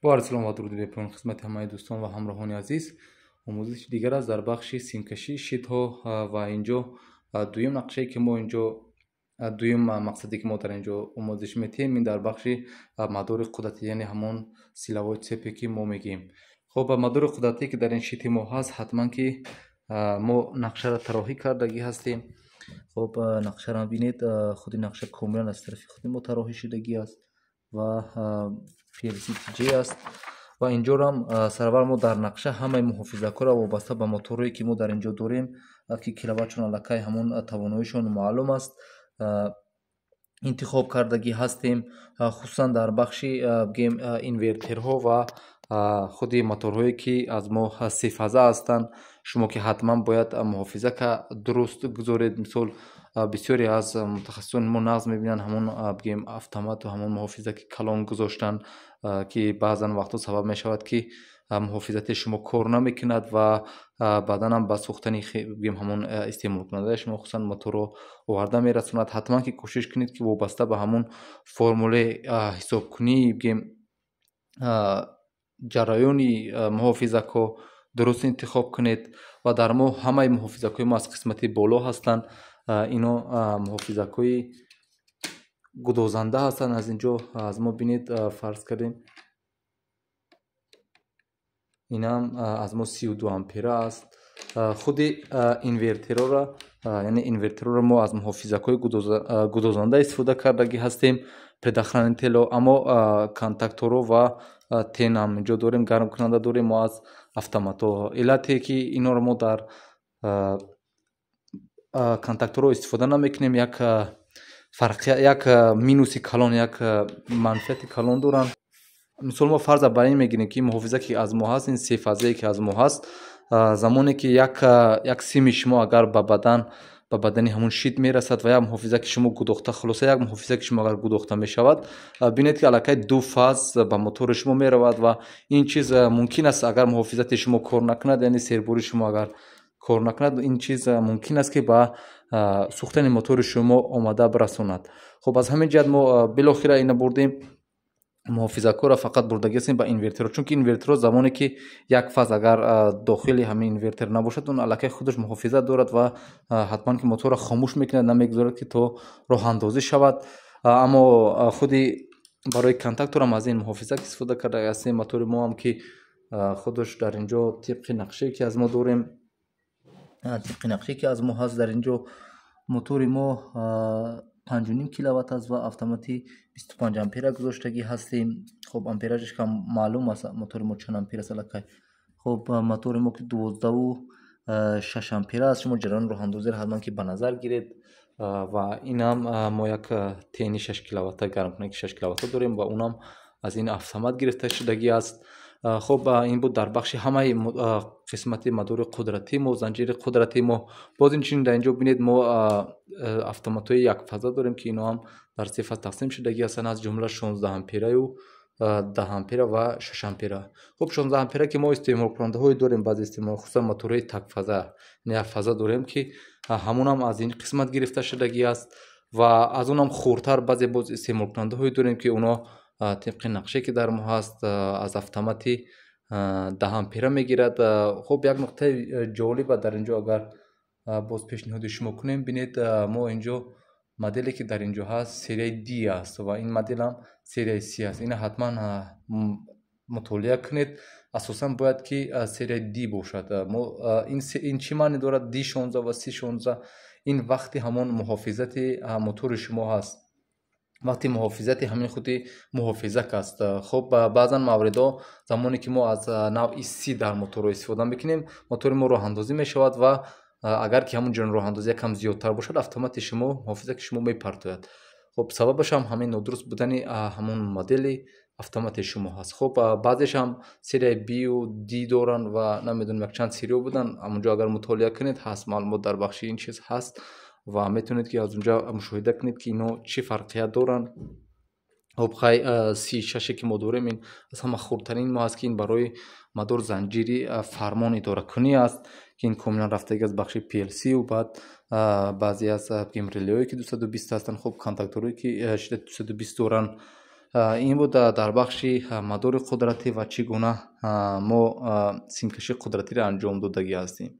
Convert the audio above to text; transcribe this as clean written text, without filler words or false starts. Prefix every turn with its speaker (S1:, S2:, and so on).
S1: Бо арзи салом ва дуруди бепоён хизмати ҳамаи дӯстон ва ҳамроҳони азиз. Омӯзиши дигар аст дар бахши симкашии щитҳо ва инҷо дуюм нақшае ки мо инҷо, дуюм мақсаде ки мо дар инҷо омӯзиш метиҳем, ин дар бахши мадори қудратӣ, яъне ҳамон силовой цепь, ки мо мегӯем. Хоб, мадори қудратӣ, ки дар ин щити мо ҳаст, ҳатман ки мо нақшаро тарроҳӣ кардагӣ ҳастем. Хоб, нақшаро бинед, худи нақша комилан аз тарафи худи мо тарроҳӣ шудагӣ аст ва PLC TJ аст. Ва инҷорам сараввал мо дар нақша ҳамаи муҳофизакҳоро вобаста ба моторҳое, ки мо дар инҷо дорем, ки киловаттшон аллакай ҳамон тавоноишон маълум аст, интихоб кардагӣ ҳастем. Хусусан дар бахши, бигем, инвертерҳо ва худи моторҳое, ки аз мо сефаза ҳастанд, шумо ки ҳатман бояд муҳофизака дуруст гузоред. Мисол, бисёре аз мутахассисони мо нағз мебинанд ҳамон, бигем, автомату ҳамон муҳофизаки калон гузоштан, ки баъзан вақтҳо сабаб мешавад, ки муҳофизати шумо кор намекунад ва баъдан ба сӯхтани, бигем, ҳамон истеъмолкунандаи шумо, хусусан моторро оварда мерасонад. Ҳатман ки кӯшиш кунед, ки вобаста ба ҳамон формулаи ҳисобкунии, бигем, ҷараёни муҳофизакҳо дуруст интихоб кунед. Ва дар мо ҳамаи муҳофизакҳои мо аз қисмати боло ҳастанд. Ино муҳофизакҳои гудозанда ҳастанд. Аз инҷо аз мо бинед, фарз кардем, инам аз мо 32 ампера аст. Худи инвертерора, яъне инвертероро мо аз муҳофизакҳои гудозанда истифода кардагӣ ҳастем, предохранитело. Аммо контакторо ва тен ҳам инҷо дорем, гармкунанда дорем мо аз автоматҳо. Иллате ки инҳоро мо дар контакторҳо истифода намекунем, як фарқия, як минуси калон, як манфиати калон доранд. Мисол, мо фарза бар ин мегирем, ки муҳофиза ки аз мо ҳаст, ин сефазае ки аз мо ҳаст, замоне ки як сими шумо агар ба бадани ҳамон щит мерасад ва як муҳофиза ки шумо гудохта, хулоса, як муҳофиза ки шумо агар гудохта мешавад, бинед, ки аллакай ду фаз ба мотори шумо меравад. Ва ин чиз мумкин аст, агар муҳофизати шумо кор накунад, яъне сербори шумо агар кор накунад, ин чиз мумкин аст, ки ба сӯхтани мотори шумо омада бирасонад. Хуб, аз ҳамин ҷиҳат мо билохира ина бурдем, муҳофизакҳоро фақат бурдагӣ ҳастем ба инвертерҳо, чунки инвертерҳо замоне ки як фаз агар дохили ҳамин инвертер набошад, он аллакай худаш муҳофизат дорад ва ҳатман ки моторро хомӯш мекунад, намегузорад, ки то роҳандозӣ шавад. Аммо худи барои контакторам аз ин муҳофизак истифода карда ҳастем. Мотори мо ҳам ки худаш дар инҷо тибқи нақшае ки аз мо дорем, тибқи нақшае ки аз мо ҳаст, дар инҷо мотори мо 5,5 киловатт аст ва автомати 25 ампера гузоштагӣ ҳастем. Хуб, амперажаш кам маълум аст, мотори мо чанд ампер аст аллакай. Хуб, мотори мо ки 12,6 ампера аст. Шумо ҷараёни роҳандозиро ҳатман ки ба назар гиред. Ва инам мо як тени 6 киловатта, гармкунаки 6 киловатта дорем ва унам аз ин автомат гирифта шудагӣ аст. Хуб, ин буд дар бахши ҳамаи қисмати мадори қудратии мо, занҷири қудратии мо. Боз инчунин дар инҷо бинед, мо автоматҳои якфаза дорем, ки ино ҳам дар се фаз тақсим шудагӣ ҳастанд, аз ҷумла 16 ампераю 10 ампера ва 6 ампера. Хуб, 16 ампера ки мо истеъмолкунандаҳое дорем, баъзе истеъмол, хусусан моторҳои такфаза, яъне якфаза дорем, ки ҳамонам аз ин қисмат гирифта шудагӣ аст. Ва аз онам хурдтар баъзе боз истеъмолкунандаҳое дорем, ки оно тибқи нақше ки дар мо ҳаст, аз автомати 10 ампера мегирад. Хуб, як нуқтаи ҷолиба дар инҷо агар боз пешниҳоди шумо кунем, бинед, мо инҷо моделе ки дар инҷо ҳаст, серияи D аст ва ин моделам серияи C аст. Ина ҳатман мутолиа кунед. Асосан бояд ки серияи D бошад. Ин чӣ маъне дорад, D 16 ва C 16? Ин вақти ҳамон муҳофизати мотори шумо ҳаст, вақти муҳофизати ҳамин худи муҳофизак аст. Хуб, баъзан мавридҳо, замоне ки мо аз навъи C дар моторро истифода мекунем, мотори мо роҳандозӣ мешавад ва агар ки ҳамон ҷараёни роҳандозӣ якам зиёдтар бошад, автомати шумо, муҳофизаки шумо мепартояд. Хуб, сабабаш ҳам ҳамин нодуруст будани ҳамон модели автомати шумо ҳаст. Хуб, баъзешам серияи Бю D доранд ва намедонам, якчанд сериё буданд. Ҳамонҷо агар мутолиа кунед, ҳаст, маълумот дар бахши ин чиз ҳаст ва метавонед, ки аз унҷа мушоҳида кунед, ки ино чӣ фарқият доранд. Хуб, хай, си шаше ки мо дорем, ин аз ҳама хурдтарин мо ҳаст, ки ин барои мадор занҷири фармон идоракунӣ аст, ки ин комилан рафтагӣ аз бахши PLC баъд баъзе аз, бигем, релеое ки 220 ҳастанд. Хуб, контакторое ки шиддати 220 доранд. Ин буд дар бахши мадори қудратӣ ва чӣ гуна мо симкашии қудратиро анҷом додагӣ ҳастем.